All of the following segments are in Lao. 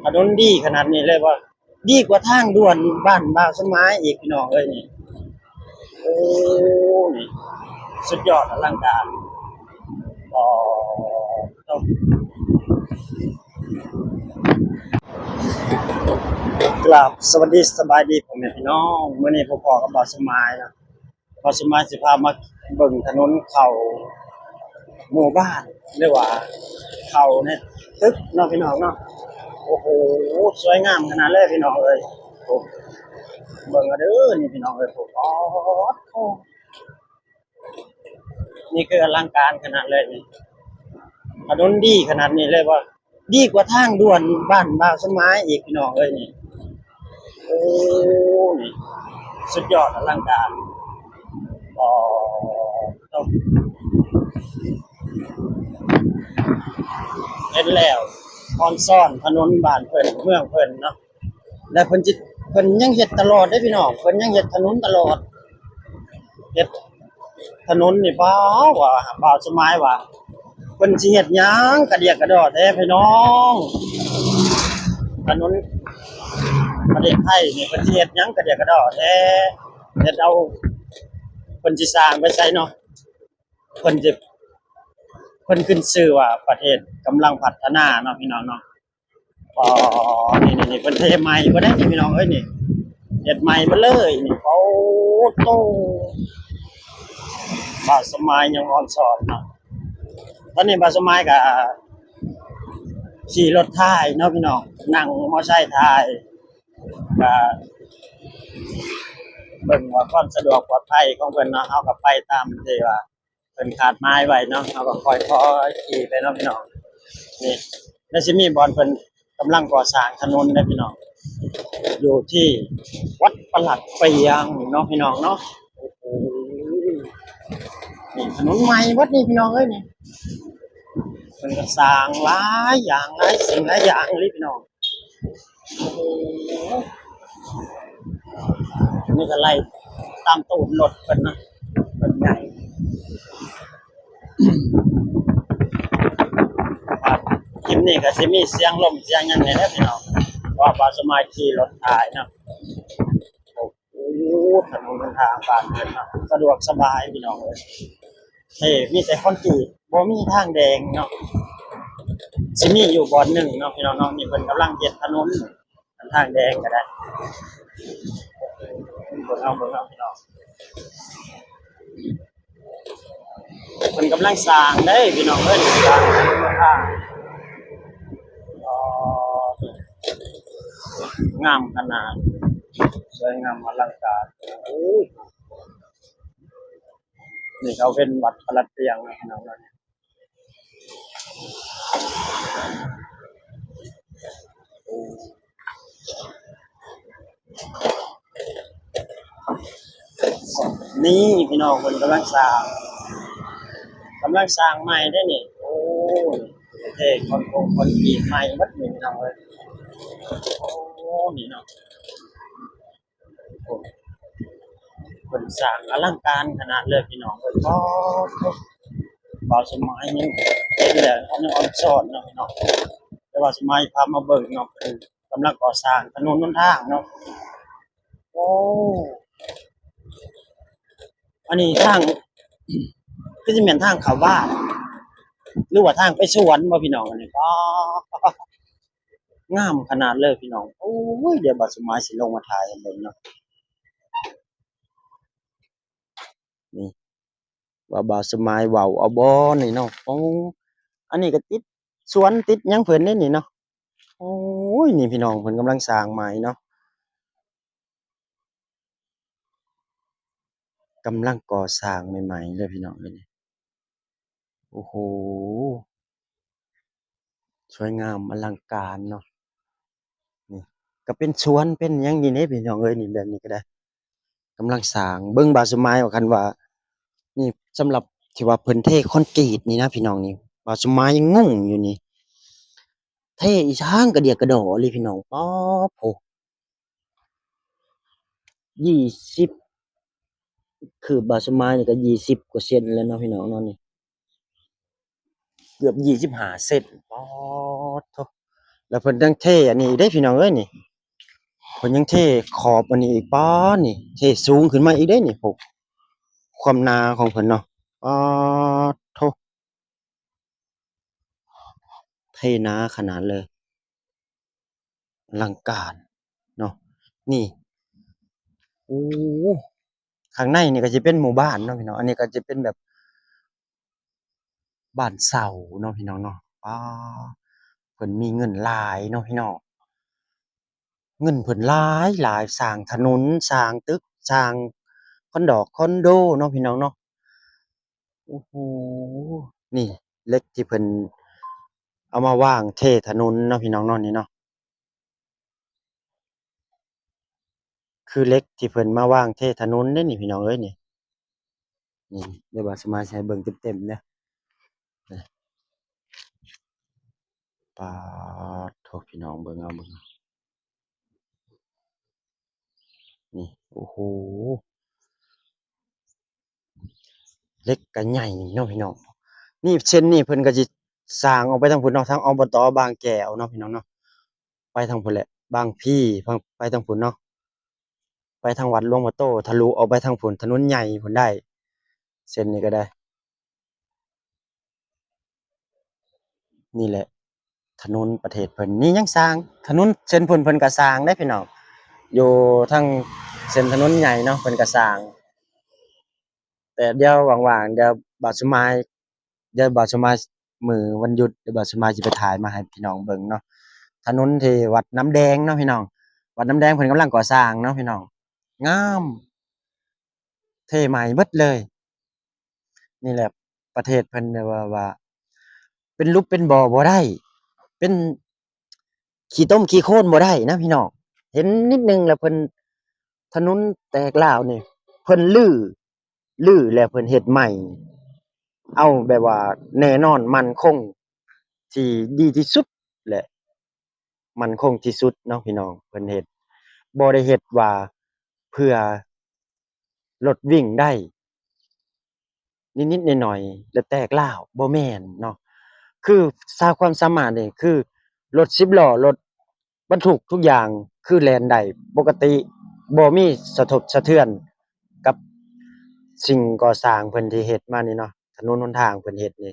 ຖະໜົນດີຂະໜາດນີ້ເລີຍວ່າ ດີກວ່າທາງດ່ວນບ້ານບ່າວສົມໝາຍອີກ ພີ່ນ້ອງເອີຍນີ້. ໂອ້ ນີ້ສຸດຍອດອະລັງການ. ອໍ ກາບສະຫວັດດີສະບາຍດີພໍ່ແມ່ພີ່ນ້ອງ, ມື້ນີ້ພົບພໍ້ກັບບ່າວສົມໝາຍເນາະ. ບ່າວສົມໝາຍຊິພາມາເບິ່ງຖະໜົນເຂົ້າໝູ່ບ້ານ ຫຼືວ່າເຂົ້າໃນຕຶກເນາະ ພີ່ນ້ອງເນາະ. ໂອ້ໂຫ ສວຍງາມຂະໜາດເລີຍ ພີ່ນ້ອງເອີຍ. ໂອ້ ເບິ່ງເອົາເດີ ນີ້ ພີ່ນ້ອງເອີຍ. ໂອ້ ນີ້ຄືອະລັງການຂະໜາດເລີຍນີ້. ຖະໜົນດີຂະໜາດນີ້ເລີຍວ່າ ດີກວ່າທາງດ່ວນບ້ານບ່າວສົມໝາຍອີກ ພີ່ນ້ອງເອີຍນີ້. ໂອ້ ນີ້ສຸດຍອດອະລັງການ. ອໍ ເຫັນແລ້ວ ອອນຊອນຖະໜົນບ້ານເພິ່ນ ເມືອງເພິ່ນເນາະ. ແລະເພິ່ນຊິ ເພິ່ນຍັງເຮັດຕະຫຼອດເດ້ ພີ່ນ້ອງ, ເພິ່ນຍັງເຮັດຖະໜົນຕະຫຼອດ. ເຮັດຖະໜົນນີ້ ວ້າວ ວ່າ ບ່າວສົມໝາຍວ່າ ເພິ່ນຊິເຮັດຫຍັງກະດຽກກະດໍ້ແທ້ ພີ່ນ້ອງ. ຖະໜົນປະເທດໄທນີ້ ເພິ່ນຊິເຮັດຫຍັງກະດຽກກະດໍ້ແທ້. ເຮັດເອົາ ເພິ່ນຊິສ້າງໄປໃສເນາະ? ເພິ່ນຊິ ເພິ່ນຂຶ້ນຊື່ວ່າປະເທດກຳລັງພັດທະນາເນາະ ພີ່ນ້ອງເນາະ. ອໍ ນີ້ໆໆ ເພິ່ນເທໃໝ່ເບິດເດ້ນີ້ ພີ່ນ້ອງເອີຍນີ້. ເຮັດໃໝ່ເບິດເລີຍນີ້. ໂອ້ໂຕ ບ່າວສົມໝາຍຍັງອອນຊອນເນາະ. ຕອນນີ້ບ່າວສົມໝາຍກະຂີ່ລົດຖ່າຍເນາະ ພີ່ນ້ອງ, ນັ່ງມໍໄຊຖ່າຍ ກະເບິ່ງວ່າຄວາມສະດວກປອດໄພຂອງເພິ່ນເນາະ. ເຮົາກະໄປຕາມທີ່ວ່າ ເພິ່ນຄາດໝາຍໄວ້ເນາະ, ເຮົາກໍຄ່ອຍໆຂີ່ໄປເນາະ ພີ່ນ້ອງ. ນີ້ ແລ້ວຊິມີບ່ອນເພິ່ນກຳລັງກໍ່ສ້າງຖະໜົນເດ້ ພີ່ນ້ອງ, ຢູ່ທີ່ວັດປະຫຼັດປຽງເນາະ ພີ່ນ້ອງເນາະ. ໂອ້ໂຫ ນີ້ຖະໜົນໃໝ່ເບິດນີ້ ພີ່ນ້ອງເອີຍນີ້. ເພິ່ນກໍສ້າງຫຼາຍຢ່າງ ຫຼາຍສິ່ງຫຼາຍຢ່າງເລີຍ ພີ່ນ້ອງ. ໂອ້ໂຫ ນີ້ກໍໄລ່ຕາມຕູດລົດເພິ່ນນະ, ເພິ່ນໃຫຍ່. ຄລິບນີ້ກໍຊິມີສຽງລົມສຽງຫຍັງແດ່ເດີພີ່ນ້ອງ, ເພາະວ່າບ່າວສະໝາຍຂີ່ລົດຖ່າຍເນາະ. ໂອ້ ຖະໜົນຫົນທາງບ້ານເພິ່ນເນາະ ສະດວກສະບາຍພີ່ນ້ອງເອີຍ. ເອີ ມີແຕ່ຄອນກຣີດ ບໍ່ມີທາງແດງເນາະ. ຊິມີຢູ່ບ່ອນໜຶ່ງເນາະ ພີ່ນ້ອງເນາະ, ນີ້ເພິ່ນກຳລັງເຮັດຖະໜົນ ທາງແດງກໍໄດ້. ເບິ່ງເອົາ ເບິ່ງເອົາ ພີ່ນ້ອງ, ເພິ່ນກຳລັງສ້າງເດ້ພີ່ນ້ອງເອີຍ, ສ້າງທາງ. ອໍ ງາມຂະໜາດ, ສວຍງາມອະລັງການ. ໂອ້ຍ ນີ້ເຂົາເປັນວັດປະຫຼັດປຽງນະ ພີ່ນ້ອງເອີຍ. ນີ້ພີ່ນ້ອງ ເພິ່ນກຳລັງສ້າງ, ກຳລັງສ້າງໃໝ່ເດ້ນີ້. ໂອ້ ເທຄອນໂຄງຄອນກຣີດໃໝ່ໝົດນີ້ ພີ່ນ້ອງເອີຍ. ໂອ້ ນີ້ເນາະ. ໂອ້ ເພິ່ນສ້າງອະລັງການຂະໜາດເລີຍພີ່ນ້ອງເອີຍ. ອໍ ບ່າວສະໝາຍຍັງເຫັນແລ້ວຍັງອອນຊອນເນາະພີ່ນ້ອງ, ແຕ່ວ່າສະໝາຍພາມາເບິ່ງເນາະ, ເພິ່ນກຳລັງກໍ່ສ້າງຖະໜົນຫົນທາງເນາະ. ໂອ້ ອັນນີ້ທາງ ຄືຊິແມ່ນທາງເຂົ້າບ້ານ ຫຼືວ່າທາງໄປສວນບໍ່ພີ່ນ້ອງ? ອັນນີ້ ອໍ ງາມຂະໜາດເລີຍພີ່ນ້ອງ. ໂອ້ຍ ດຽວບ່າວສະໝາຍຊິລົງມາຖ່າຍໃຫ້ເບິ່ງເນາະ. ນີ້ ວ່າບ່າວສະໝາຍເວົ້າເອົາບໍ່ນີ້ເນາະ. ໂອ້ ອັນນີ້ກໍຕິດສວນຕິດຫຍັງເພິ່ນເດ້ນີ້ເນາະ. ໂອ້ຍ ນີ້ພີ່ນ້ອງ ເພິ່ນກຳລັງສ້າງໃໝ່ເນາະ. ກຳລັງກໍ່ສ້າງໃໝ່ໆເລີຍພີ່ນ້ອງເອີຍ. ໂອ້ໂຫ ສວຍງາມອະລັງການເນາະ. ນີ້ກໍເປັນສວນເປັນຫຍັງນີ້ເດ້ພີ່ນ້ອງເອີຍ. ນີ້ ແບບນີ້ກໍໄດ້ ກຳລັງສ້າງ. ເບິ່ງບ່າວສະໝາຍວ່າ ຄັນວ່າ ນີ້ສຳລັບທີ່ວ່າເພິ່ນເທຄອນກຣີດນີ້ນະພີ່ນ້ອງ, ນີ້ບ່າວສະໝາຍຍັງງົງຢູ່ນີ້, ເທອີ່ຫຍັງກະດຽກກະດໍ້ອີ່ຫຼີພີ່ນ້ອງ. ປາໂທ້ ຍີ່ສິບ ຄືບບ່າວສະໝາຍນີ້ກໍຍີ່ສິບກວ່າເຊັນແລ້ວເນາະພີ່ນ້ອງເນາະ. ນີ້ເກືອບຍີ່ສິບຫ້າເຊັນ. ປາໂທ້ ລະເພິ່ນຍັງເທອັນນີ້ອີກເດ້ພີ່ນ້ອງເອີຍນີ້ ເພິ່ນຍັງເທຂອບອັນນີ້ອີກ ປາດນີ້ ເທສູງຂຶ້ນມາອີກເດ້ນີ້ ໂອ້ ຄວາມໜາຂອງເພິ່ນເນາະ ປາດໂທ້ ເທໜາຂະໜາດເລີຍ ອະລັງການເນາະ ນີ້ ໂອ້ ຂ້າງໃນນີ້ກໍຊິເປັນໝູ່ບ້ານເນາະພີ່ນ້ອງ ອັນນີ້ກໍຈະເປັນແບບ ບ້ານເຊົ່າເນາະພີ່ນ້ອງເນາະ ປາ ເພິ່ນມີເງິນຫຼາຍເນາະພີ່ນ້ອງ ເງິນເພິ່ນຫຼາຍໆ ສ້າງຖະໜົນ ສ້າງຕຶກ ສ້າງຄອນດອກຄອນໂດເນາະພີ່ນ້ອງເນາະ ໂອ້ໂຫ ນີ້ເຫຼັກທີ່ເພິ່ນເອົາມາວາງເທຖະໜົນເນາະພີ່ນ້ອງເນາະ ນີ້ເນາະ ຄືເຫຼັກທີ່ເພິ່ນມາວາງເທຖະໜົນເດ້ນີ້ພີ່ນ້ອງເອີຍນີ້ ນີ້ ດຽວບ່າວສະໝາຍຊິໃຫ້ເບິ່ງເຕັມໆເດີ ປາດໂທ້ ພີ່ນ້ອງເບິ່ງເອົາເບິ່ງ ນີ້ ໂອ້ໂຫ ເຫຼັກກໍໃຫຍ່ເນາະພີ່ນ້ອງ ນີ້ເສັ້ນນີ້ເພິ່ນກໍຊິສ້າງອອກໄປທາງພຸ້ນເນາະ ທາງ ອບຕ ບາງແກ້ວເນາະພີ່ນ້ອງເນາະ ໄປທາງພຸ້ນແຫຼະ ບາງພີ ໄປທາງພຸ້ນເນາະ ໄປທາງວັດຫຼວງພໍ່ໂຕ ທະລຸອອກໄປທາງພຸ້ນ ຖະໜົນໃຫຍ່ພຸ້ນໄດ້ ເສັ້ນນີ້ກໍໄດ້ ນີ້ແຫຼະ ຖະໜົນປະເທດເພິ່ນນີ້ຍັງສ້າງ ຖະໜົນເສັ້ນພຸ້ນເພິ່ນກໍສ້າງເດ້ພີ່ນ້ອງ ຢູ່ທາງເສັ້ນຖະໜົນໃຫຍ່ເນາະ ເພິ່ນກໍສ້າງ ແຕ່ດຽວວ່າງໆ ດຽວບ່າວສະໝາຍ ດຽວບ່າວສະໝາຍ ມື້ວັນຢຸດ ດຽວບ່າວສະໝາຍຊິໄປຖ່າຍມາໃຫ້ພີ່ນ້ອງເບິ່ງເນາະ ຖະໜົນທີ່ວັດນ້ຳແດງເນາະພີ່ນ້ອງ ວັດນ້ຳແດງເພິ່ນກຳລັງກໍ່ສ້າງເນາະພີ່ນ້ອງ ງາມ ເທໃໝ່ເບິດເລີຍ ນີ້ແຫຼະ ປະເທດເພິ່ນແບບວ່າ ວ່າ ເປັນຫຼຸບເປັນບໍ່ບໍ່ໄດ້ ເປັນຂີ້ຕົມຂີ້ໂຄນບໍ່ໄດ້ນະພີ່ນ້ອງ ເຫັນນິດໜຶ່ງແລ້ວເພິ່ນ ຖະໜົນແຕກຮ້າວນີ້ ເພິ່ນຮື້ ຮື້ແລ້ວເພິ່ນເຮັດໃໝ່ ເອົາແບບວ່າແນ່ນອນໝັ້ນຄົງ ທີ່ດີທີ່ສຸດ ແລະ ໝັ້ນຄົງທີ່ສຸດເນາະພີ່ນ້ອງ ເພິ່ນເຮັດ ບໍ່ໄດ້ເຮັດວ່າເພື່ອລົດວິ່ງໄດ້ ນິດໆໜ້ອຍໆ ແລ້ວແຕກຮ້າວ ບໍ່ແມ່ນເນາະ ຄືສາ ຄວາມສາມາດນີ້ ຄືລົດສິບລໍ້ ລົດບັນທຸກທຸກຢ່າງ ຄືແລ່ນໄດ້ປົກກະຕິ ບໍ່ມີສະທົບສະເທືອນກັບສິ່ງກໍ່ສ້າງເພິ່ນທີ່ເຮັດມານີ້ເນາະ ຖະໜົນຫົນທາງເພິ່ນເຮັດນີ້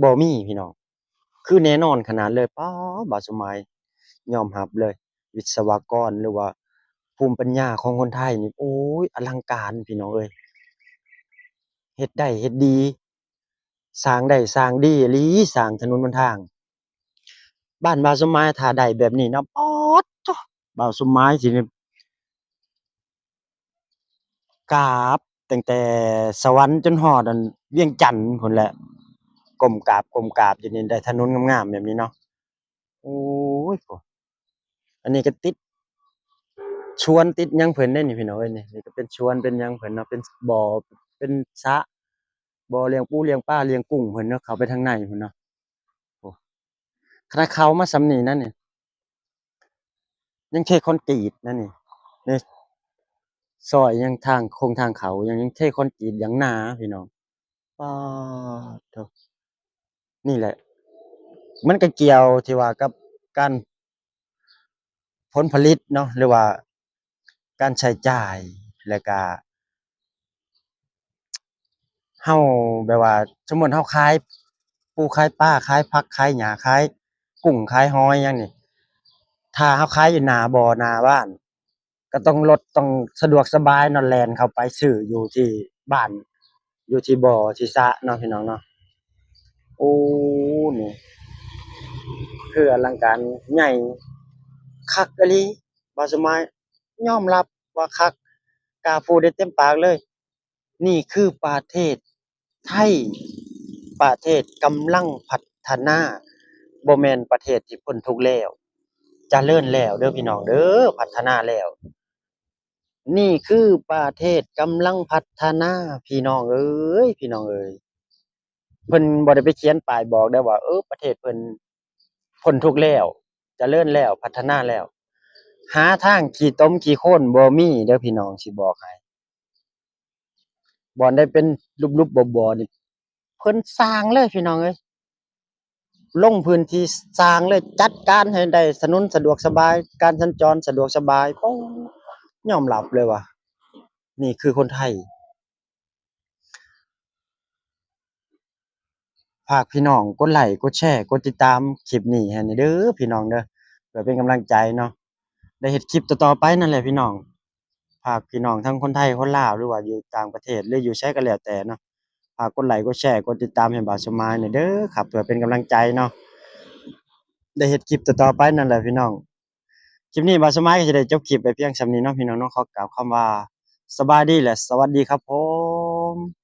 ບໍ່ມີພີ່ນ້ອງ ຄືແນ່ນອນຂະໜາດເລີຍ ປາ ບ່າວສົມໝາຍຍອມຮັບເລີຍ ວິສະວະກອນ ຫຼືວ່າພູມປັນຍາຂອງຄົນໄທນີ້ ໂອ້ຍ ອະລັງການພີ່ນ້ອງເອີຍ ເຮັດໄດ້ເຮັດດີ ສ້າງໄດ້ສ້າງດີອີ່ຫຼີ ສ້າງຖະໜົນຫົນທາງ ບ້ານບ່າວສົມໝາຍຖ້າໄດ້ແບບນີ້ນະ ປາດໂທ້ ບ່າວສົມໝາຍຊິ ກາບຕັ້ງແຕ່ສະຫວັນຈົນຮອດອັນວຽງຈັນພຸ້ນແຫຼະ ກົ້ມກາບ ກົ້ມກາບຢູ່ນີ້ ໄດ້ຖະໜົນງາມໆແບບນີ້ເນາະ ໂອ້ຍ ໂອ້ ອັນນີ້ກໍຕິດສວນຕິດຫຍັງເພິ່ນເດ້ນີ້ພີ່ນ້ອງເອີຍ ນີ້ ນີ້ກໍເປັນສວນເປັນຫຍັງເພິ່ນເນາະ ເປັນບໍ່ ເປັນສະ ບໍ່ລ້ຽງປູລ້ຽງປາລ້ຽງກຸ້ງເພິ່ນເນາະ ເຂົ້າໄປທາງໃນພຸ້ນເນາະ ໂອ້ ຂະໜາດເຂົ້າມາສ່ຳນີ້ນະນີ້ ຍັງເທຄອນກຣີດນະນີ້ ໃນຊອຍຍັງທາງຄົງທາງເຂົ້າ ຍັງ ຍັງເທຄອນກຣີດຢ່າງໜາພີ່ນ້ອງ ປາດໂທ້ ນີ້ແຫຼະ ມັນກໍກ່ຽວທີ່ວ່າກັບການ ຜົນຜະລິດເນາະ ຫຼືວ່າການໃຊ້ຈ່າຍ ແລ້ວກະ ເຮົາແບບວ່າ ສົມມຸດເຮົາຂາຍປູຂາຍປາ ຂາຍຜັກຂາຍຫຍ້າ ຂາຍກຸ້ງຂາຍຫອຍຫຍັງນີ້ ຖ້າເຮົາຂາຍຢູ່ໜ້າບໍ່ໜ້າບ້ານ ກໍຕ້ອງລົດ ຕ້ອງສະດວກສະບາຍເນາະ ແລ່ນເຂົ້າໄປຊື້ຢູ່ທີ່ບ້ານ ຢູ່ທີ່ບໍ່ທີ່ສະເນາະພີ່ນ້ອງເນາະ ໂອ້ ນີ້ ຄືອະລັງການໃຫຍ່ຄັກອີ່ຫຼີ ບ່າວສະໝາຍຍອມຮັບວ່າຄັກ ກ້າພູດໄດ້ເຕັມປາກເລີຍ ນີ້ຄືປະເທດໄທ ປະເທດກຳລັງພັດທະນາ ບໍ່ແມ່ນປະເທດທີ່ພົ້ນທຸກແລ້ວ ຈະເລີນແລ້ວເດີພີ່ນ້ອງເດີ ພັດທະນາແລ້ວ ນີ້ຄືປະເທດກຳລັງພັດທະນາ ພີ່ນ້ອງເອີຍ ພີ່ນ້ອງເອີຍ ເພິ່ນບໍ່ໄດ້ໄປຂຽນປ້າຍບອກເດີວ່າ ເອີ ປະເທດເພິ່ນພົ້ນທຸກແລ້ວ ຈະເລີນແລ້ວ ພັດທະນາແລ້ວ ຫາທາງຂີ້ຕົມຂີ້ໂຄນບໍ່ມີເດີພີ່ນ້ອງ ຊິບອກໃຫ້ ບ່ອນໃດເປັນຫຼຸບໆບໍ່ໆນີ້ ເພິ່ນສ້າງເລີຍພີ່ນ້ອງເອີຍ ລົງພື້ນທີ່ສ້າງເລີຍ ຈັດການໃຫ້ໄດ້ຖະໜົນສະດວກສະບາຍ ການສັນຈອນສະດວກສະບາຍ. ໂອ້ ຍອມຮັບເລີຍວ່າ ນີ້ຄືຄົນໄທ. ຝາກພີ່ນ້ອງກົດໄລ້ ກົດແຊ ກົດຕິດຕາມຄລິບນີ້ໃຫ້ແດ່ເດີພີ່ນ້ອງເດີ ເພື່ອເປັນກຳລັງໃຈເນາະ. ໄດ້ເຮັດຄລິບຕໍ່ໆໄປນັ້ນແຫຼະພີ່ນ້ອງ. ຝາກພີ່ນ້ອງທັງຄົນໄທ ຄົນລາວ ຫຼືວ່າຢູ່ຕ່າງປະເທດ ຫຼືຢູ່ໃສກໍແລ້ວແຕ່ເນາະ ຝາກກົດໄລ້ ກົດແຊ ກົດຕິດຕາມໃຫ້ບ່າວສະໝາຍແດ່ເດີຄັບ ເພື່ອເປັນກຳລັງໃຈເນາະ. ໄດ້ເຮັດຄລິບຕໍ່ໆໄປນັ້ນແຫຼະພີ່ນ້ອງ. ຄລິບນີ້ບ່າວສະໝາຍກໍຈະໄດ້ຈົບຄລິບໄປພຽງສ່ຳນີ້ເນາະພີ່ນ້ອງເນາະ. ຂໍກ່າວຄຳວ່າສະບາຍດີ ແລະ ສະຫວັດດີຄັບຜົມ.